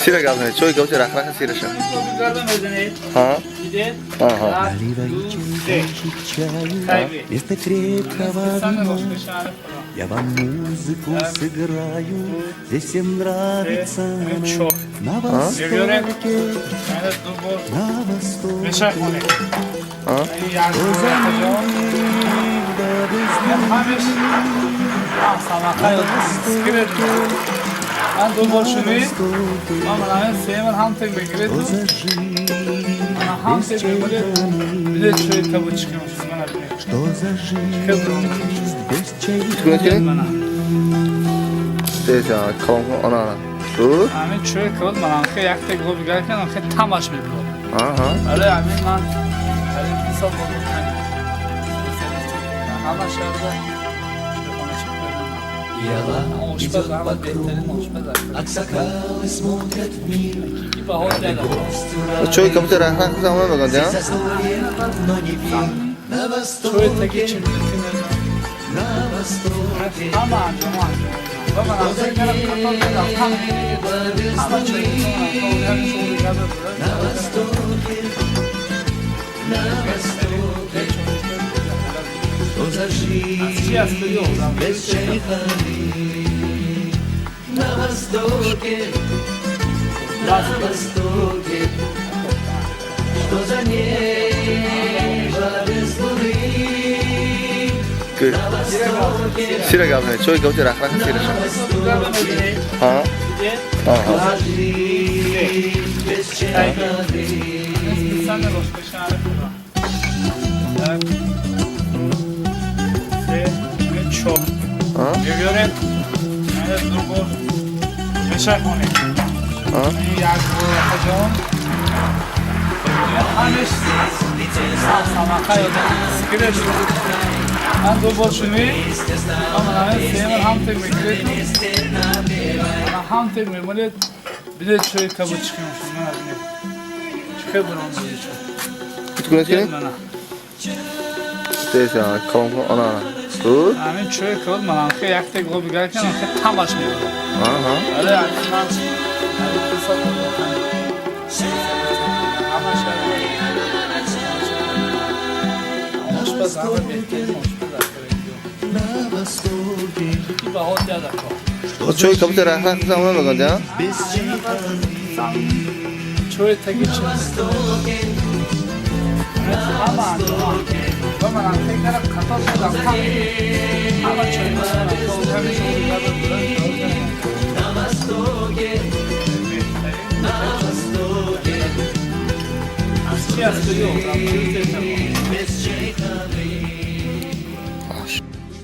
Сира гап занед. Чой кабути рахраха сираша. Ҳа? Аҳа. Наливайте чаю вместо крепкого вина. Я вам музыку сыграю, здесь всем нравится она. На востоке, на востоке, А? что за небо без Ман ду бор шунид. востоке, Ман манаме семар ҳам тек мегиред. что за жизнь Ҳам без тек мегиред. чайханы, Билет чой кабут чиқим мана бинед. что за жизнь без Кунед чайханы. кунед? Мана. Тез калон кун. Ана ана. Ту? Ҳамин чой кабут манам хе як тек гоб гар кардам, хе тамаш мебурад. Аҳа. Бале, ҳамин ман ҳамин мисол бо ҳама шаҳрда чойхона чӣ кардам. Яла Ошпаз идет ҳама по беҳтарин кругу, ошпаз. Аксакалы смотрят в мир, Ки баҳо дада. гости Чой кабути рахраха замона мегӯянд, Здесь я? застолье, но не пир. На Чой таги востоке, чӣ мекунад? на востоке, Ҳама анҷом анҷом. Ва манам что за хе карам қатор кардам. небо без Ҳама чой луны. На востоке, на востоке, что за жизнь без чайханы. На востоке, на востоке, что за небо без луны. На востоке, Сира гап занед. Чой кабути рахраха сираша. на востоке, Ҳа? Аҳа. за жизнь без чайханы. Специально ложкаша хӯрам. Так. Се, чор. А? Мебиёред. Ду бор. Мешахонед. А? Як бор ҷон. Ҳамеш самақа ёдам. Скиреш. Ман ду бор шунид. Ман манаме семар ҳам тек мегиред. Мана ҳам тек мемолед. Билет чой кабут чиқим. Мана бинед. Чӣ бурон чой. Кунед кунед? Мана. Тез калон кун. Ана ана. Ту? Ҳамин чой кабут манам хе як тек гоб гар кардам, хе тамаш мебурад. Аҳа. Бале, ҳамин ман ҳамин мисол ҳама шаҳрда ошпаз ҳама беҳтарин ошпаз. На востоке, Ки баҳо дяда ко. Чой кабути рахраха замона мегӯянд, я? без чайханы. Чой таги чӣ Востоке, ҳама анҷом. Ва манам хе карам қатор шудам. Ҳама чой на востоке, на востоке, Аз чи аст ё? без